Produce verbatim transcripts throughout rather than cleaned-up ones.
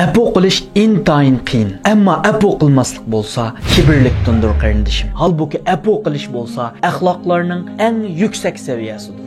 ئەپۇ قىلىش ئىنتايىن قىيىن، ئەمما ئەپۇ قىلماسلىق بولسا كىبىرلىكتىندۇر، قېرىندىشىم. ھالبۇكى، ئەپۇ قىلىش بولسا ئەخلاقلارنىڭ ئەڭ يۈكسەك سەۋىيەسىدۇر.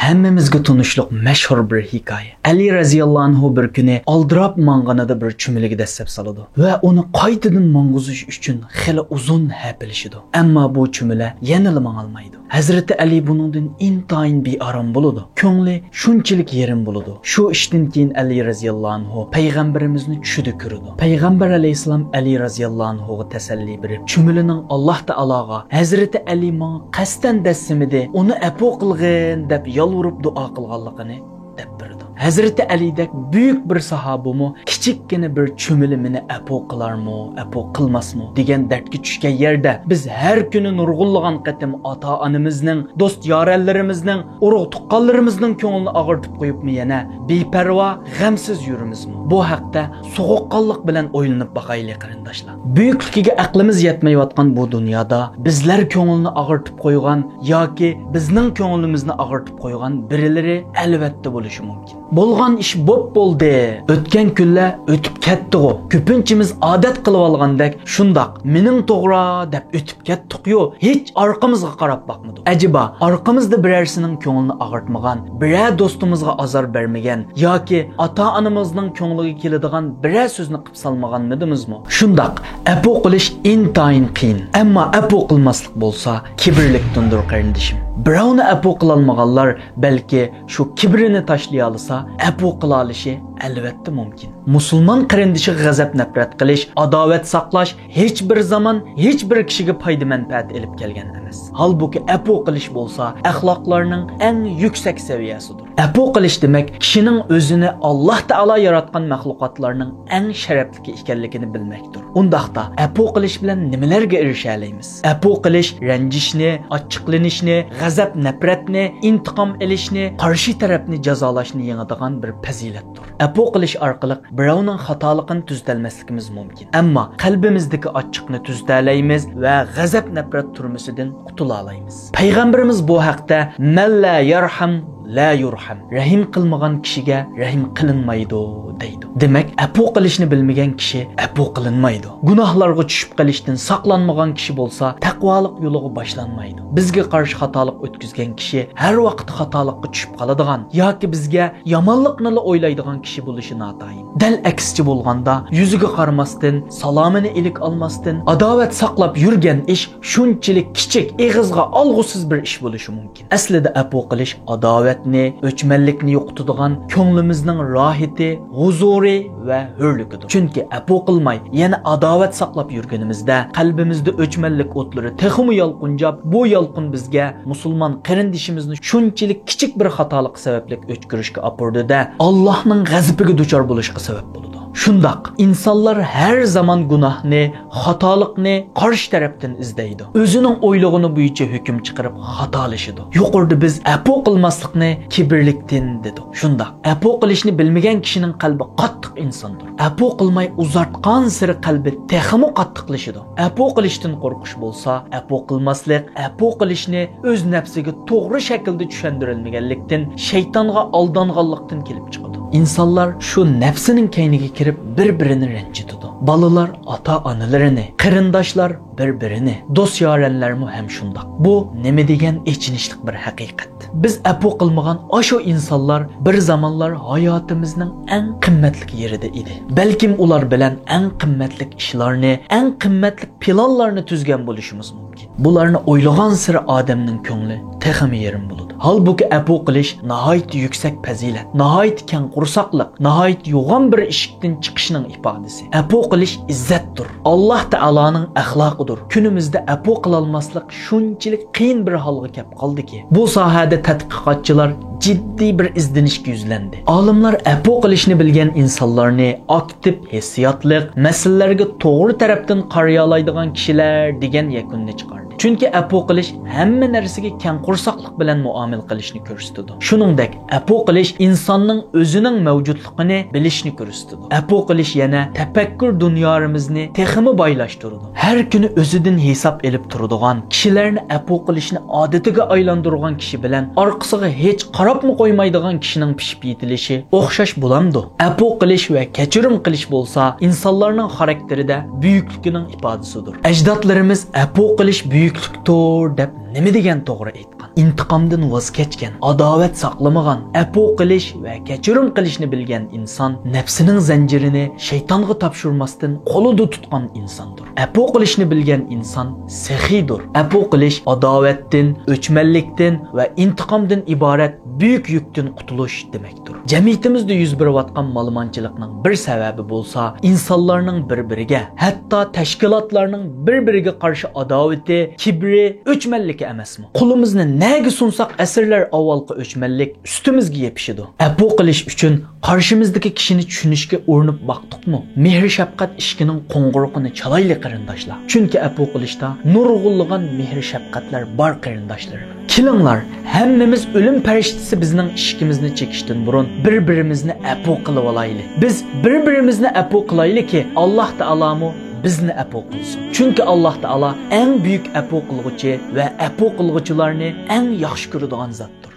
ھەممىمىزگە تونۇشلۇق مەشھۇر بىر ھېكايە. ئەلى رەزىياللاھۇ ئەنھۇ بىر كۈنى ئالدىراپ ماڭغىنىدا بىر چۈمۈلىگە دەسسەپ سالىدۇ ۋە ئۇنى قايتىدىن ماڭغۇزۇش ئۈچۈن خېلى ئۇزۇن ھەپىلىشىدۇ. ئەمما بۇ چۈمۈلە يەنىلا ماڭالمايدۇ. ھەزرىتى ئەلى بۇنىڭدىن ئىنتايىن بىئارام بولىدۇ. كۆڭلى شۇنچىلىك يېرىم بولىدۇ. شۇ ئىشتىن كېيىن ئەلى رەزىياللاھۇ ئەنھۇ پەيغەمبىرىمىزنى چۈشىدە كۆرىدۇ. پەيغەمبەر ئەلەيھىسسالام ئەلى رەزىياللاھۇ ئەنھۇغا تەسەللى بېرىپ، چۈمۈلىنىڭ ئاللاھ تائالاغا، ھەزرىتى ئەلى ماڭا قەستەن دەسسىمىدى، ئۇنى ئەپۇ قىلغىن، دەپ يالۋۇرۇپ دۇئا قىلغانلىقىنى دەپ بېرىدۇ. ھەزرىتى ئەلىدەك بۈيۈك بىر ساھابىمۇ كىچىككىنە بىر چۈمۈلە مېنى ئەپۇ قىلارمۇ، ئەپۇ قىلماسمۇ دېگەن دەردكە چۈشكەن يەردە، بىز ھەر كۈنى نۇرغۇنلىغان قېتىم ئاتا-ئانىمىزنىڭ، دوست-يارەنلىرىمىزنىڭ، ئۇرۇق-تۇغقانلىرىمىزنىڭ كۆڭلىنى ئاغرىتىپ قويۇپمۇ يەنە بىپەرۋا، غەمسىز يۈرىمىزمۇ؟ بۇ ھەقتە سوغۇققانلىق بىلەن ئويلىنىپ باقايلى، قېرىنداشلار. بۈيۈكلۈكىگە ئەقلىمىز يەتمەيۋاتقان بۇ دۇنيادا بىزلەر كۆڭلىنى ئاغرىتىپ قويغان ياكى بىزنىڭ كۆڭلىمىزنى ئاغرىتىپ قويغان بىرلىرى ئەلۋەتتە بولۇشى مۇمكىن. بولغان ئىش بوپ بولدى، ئۆتكەن كۈنلەر ئۆتۈپ كەتتىغۇ، كۆپىنچىمىز ئادەت قىلىۋالغاندەك شۇنداق، مېنىڭ توغرا دەپ ئۆتۈپ كەتتۇقيۇ، ھېچ ئارقىمىزغا قاراپ باقمىدۇق. ئەجەبا، ئارقىمىزدا بىرەرسىنىڭ كۆڭلىنى ئاغرىتمىغان، بىرەر دوستىمىزغا ئازار بەرمىگەن ياكى ئاتا-ئانىمىزنىڭ كۆڭلىگە كېلىدىغان بىرەر سۆزنى قىلىپ سالمىغانمىدىمىزمۇ؟ شۇنداق، ئەپۇ قىلىش ئىنتايىن قىيىن، ئەمما ئەپۇ قىلماسلىق بولسا كىبىرلىكتىندۇر، قېرىندىشىم. بىراۋنى ئەپۇ قىلالمىغانلار بەلكى شۇ كىبرىنى تاشلىيالىسا، ئەپۇ قىلالىشى ئەلۋەتتە مۇمكىن. مۇسۇلمان قېرىندىشىغا غەزەپ-نەپرەت قىلىش، ئاداۋەت ساقلاش ھېچ بىر زامان، ھېچ بىر كىشىگە پايدا-مەنپەئەت ئېلىپ كەلگەن ئەمەس. ھالبۇكى، ئەپۇ قىلىش بولسا ئەخلاقلارنىڭ ئەڭ يۈكسەك سەۋىيەسىدۇر. ئەپۇ قىلىش دېمەك، كىشىنىڭ ئۆزىنى ئاللاھ تائالا ياراتقان مەخلۇقاتلارنىڭ ئەڭ شەرەپلىكى ئىكەنلىكىنى بىلمەكتۇر. ئۇنداقتا، ئەپۇ قىلىش بىلەن نېمىلەرگە ئېرىشەلەيمىز؟ ئەپۇ قىلىش رەنجىشنى، ئاچچىقلىنىشنى، غەزەپ-نەپرەتنى، ئىنتىقام ئېلىشنى، قارشى تەرەپنى جازالاشنى يېڭىدىغان بىر پەزىلەتتۇر. ئەپۇ قىلىش ئارقىلىق بىراۋنىڭ خاتالىقىنى تۈزىتەلمەسلىكىمىز مۇمكىن. ئەمما قەلبىمىزدىكى ئاچچىقنى تۈزىتەلەيمىز ۋە غەزەپ-نەپرەت تۈرمىسىدىن قۇتۇلالايمىز. پەيغەمبىرىمىز بۇ ھەقتە، «مەن لا يەرھەم، لا يۇرھەم»، رەھىم قىلمىغان كىشىگە رەھىم قىلىنمايدۇ، دەيدۇ. دېمەك، ئەپۇ قىلىشنى بىلمىگەن كىشى ئەپۇ قىلىنمايدۇ. گۇناھلارغا چۈشۈپ قېلىشتىن ساقلانمىغان كىشى بولسا تەقۋالىق يولىغا باشلانمايدۇ. بىزگە قارشى خاتالىق ئۆتكۈزگەن كىشى ھەر ۋاقىت خاتالىققا چۈشۈپ قالىدىغان ياكى بىزگە يامانلىقنىلا ئويلايدىغان كىشى بولۇشى ناتايىن. دەل ئەكسىچە بولغاندا، يۈزىگە قارىماستىن، سالامىنى ئىلىك ئالماستىن، ئاداۋەت ساقلاپ يۈرگەن ئىش شۇنچىلىك كىچىك، ئېغىزغا ئالغۇسىز بىر ئىش بولۇشى مۇمكىن. ئەسلىدە ئەپۇ قىلىش ئاداۋەتنى، ئۆچمەنلىكنى يوقىتىدىغان كۆڭلىمىزنىڭ راھىتى، ھۇزۇرى ۋە ھۆرلۈكىدۇر. چۈنكى ئەپۇ قىلماي، يەنە ئاداۋەت ساقلاپ يۈرگىنىمىزدە، قەلبىمىزدە ئۆچمەنلىك ئوتلىرى تېخىمۇ يالقۇنجاپ، بۇ يالقۇن بىزگە مۇسۇلمان قېرىندىشىمىزنى شۇنچىلىك كىچىك بىر خاتالىق سەۋەبلىك ئۆچ كۆرۈشكە ئاپىرىدۇ-دە، ئاللاھنىڭ غەزىپىگە دۇچار بولۇشقا سەۋەب بولىدۇ. شۇنداق، ئىنسانلار ھەر زامان گۇناھنى، خاتالىقنى قارشى تەرەپتىن ئىزدەيدۇ. ئۆزىنىڭ ئويلىغىنى بويىچە ھۆكۈم چىقىرىپ خاتالىشىدۇ. يۇقىرىدا بىز ئەپۇ قىلماسلىقنى كىبىرلىكتىن دېدۇق. شۇنداق، ئەپۇ قىلىشنى بىلمىگەن كىشىنىڭ قەلبى قاتتىق ئىنساندۇر. ئەپۇ قىلماي ئۇزارتقانسېرى قەلبى تېخىمۇ قاتتىقلىشىدۇ. ئەپۇ قىلىشتىن قورقۇش بولسا، ئەپۇ قىلماسلىق، ئەپۇ قىلىشنى ئۆز نەپسىگە توغرا شەكىلدە چۈشەندۈرەلمىگەنلىكتىن، شەيتانغا ئالدانغانلىقتىن كېلىپ چىقىدۇ. ئىنسانلار شۇ نەپسىنىڭ كەينىگە كىرىپ، بىر-بىرىنى رەنجىتىدۇ. بالىلار ئاتا-ئانىلىرىنى، قېرىنداشلار بىر-بىرىنى، دوست-يارەنلەرمۇ ھەم شۇنداق. بۇ نېمە دېگەن ئېچىنىشلىق بىر ھەقىقەت! بىز ئەپۇ قىلمىغان ئاشۇ ئىنسانلار بىر زامانلار ھاياتىمىزنىڭ ئەڭ قىممەتلىك يېرىدە ئىدى. بەلكىم ئۇلار بىلەن ئەڭ قىممەتلىك ئىشلارنى، ئەڭ قىممەتلىك پىلانلارنى تۈزگەن بولۇشىمىز مۇمكىن. بۇلارنى ئويلىغانسېرى ئادەمنىڭ كۆڭلى تېخىمۇ يېرىم بولىدۇ. ھالبۇكى، ئەپۇ قىلىش ناھايىتى يۈكسەك پەزىلەت، ناھايىتى كەڭ قورساقلىق، ناھايىتى يوغان بىر ئىشىكتىن چىقىشنىڭ ئىپادىسى. ئەپۇ قىلىش ئىززەتتۇر، ئاللاھ تائالانىڭ ئەخلاقىدۇر. كۈنىمىزدە ئەپۇ قىلالماسلىق شۇنچىلىك قىيىن بىر ھالغا كەپ قالدىكى، بۇ ساھەدە تەتقىقاتچىلار جىددىي بىر ئىزدىنىشكە يۈزلەندى. ئالىملار ئەپۇ قىلىشنى بىلگەن ئىنسانلارنى ئاكتىپ ھېسسىياتلىق، مەسىلىلەرگە توغرا تەرەپتىن قارىيالايدىغان كىشىلەر دېگەن يەكۈننى چىقاردى. چۈنكى ئەپۇ قىلىش ھەممە نەرسىگە كەڭ قورساقلىق بىلەن مۇئامىلە قىلىشنى كۆرسىتىدۇ. شۇنىڭدەك، ئەپۇ قىلىش ئىنساننىڭ ئۆزىنىڭ مەۋجۇتلۇقىنى بىلىشنى كۆرسىتىدۇ. ئەپۇ قىلىش يەنە تەپەككۇر دۇنيارىمىزنى تېخىمۇ بايلاشتۇرىدۇ. ھەر كۈنى ئۆزىدىن ھېساب ئېلىپ تۇرىدىغان، كىشىلەرنى ئەپۇ قىلىشنى ئادىتىگە ئايلاندۇرغان كىشى بىلەن ئارقىسىغا ھېچ قاراپمۇ قويمايدىغان كىشىنىڭ پىشىپ يېتىلىشى ئوخشاش بولامدۇ؟ ئەپۇ قىلىش ۋە كەچۈرۈم قىلىش بولسا ئىنسانلارنىڭ خاراكتېرىدە بۈيۈكلۈكىنىڭ ئىپادىسىدۇر. ئەجدادلىرىمىز ئەپۇ قىلىش بۈيۈكلۈكتۇر دەپ نېمە دېگەن توغرا ئېيتقان. ئىنتىقامدىن ۋاز كەچكەن، ئاداۋەت ساقلىمىغان، ئەپۇ قىلىش ۋە كەچۈرۈم قىلىشنى بىلگەن ئىنسان نەپسىنىڭ زەنجىرىنى شەيتانغا تاپشۇرماستىن قولىدا تۇتقان ئىنساندۇر. ئەپۇ قىلىشنى بىلگەن ئىنسان سېخىيدۇر. ئەپۇ قىلىش ئاداۋەتتىن، ئۆچمەنلىكتىن ۋە ئىنتىقامدىن ئىبارەت بۈيۈك يۈكتىن قۇتۇلۇش دېمەكتۇر. جەمئىيىتىمىزدە يۈز بېرىۋاتقان مالىمانچىلىقنىڭ بىر سەۋەبى بولسا ئىنسانلارنىڭ بىر-بىرىگە، ھەتتا تەشكىلاتلارنىڭ بىر-بىرىگە قارشى ئاداۋىتى، كىبرى، ئۆچمەنلىكى ئەمەسمۇ؟ قولىمىزنى نەگە سۇنساق ئەسىرلەر ئاۋۋالقى ئۆچمەنلىك ئۈستىمىزگە يېپىشىدۇ. ئەپۇ قىلىش ئۈچۈن قارشىمىزدىكى كىشىنى چۈشىنىشكە ئۇرۇنۇپ باقتۇقمۇ؟ مېھىر-شەپقەت ئىشىكىنىڭ قوڭغۇرىقىنى چالايلى قېرىنداشلار. چۈنكى ئەپۇ قىلىشتا نۇرغۇنلىغان مېھىر-شەپقەتلەر بار قېرىنداشلىرىم. كېلىڭلار، ھەممىمىز ئۆلۈم پەرىشتىسى بىزنىڭ ئىشىكىمىزنى چېكىشتىن بۇرۇن بىر-بىرىمىزنى ئەپۇ قىلىۋالايلى. بىز بىر-بىرىمىزنى ئەپۇ قىلايلىكى، ئاللاھ تائالامۇ بىزنى ئەپۇ قىلسۇن. چۈنكى ئاللاھ تائالا ئەڭ بۈيۈك ئەپۇ قىلغۇچى ۋە ئەپۇ قىلغۇچىلارنى ئەڭ ياخشى كۆرىدىغان زاتتۇر.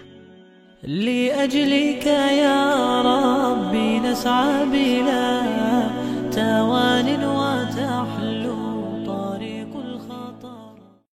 لأجلك يا ربي نسعى بلا توان وتحلو.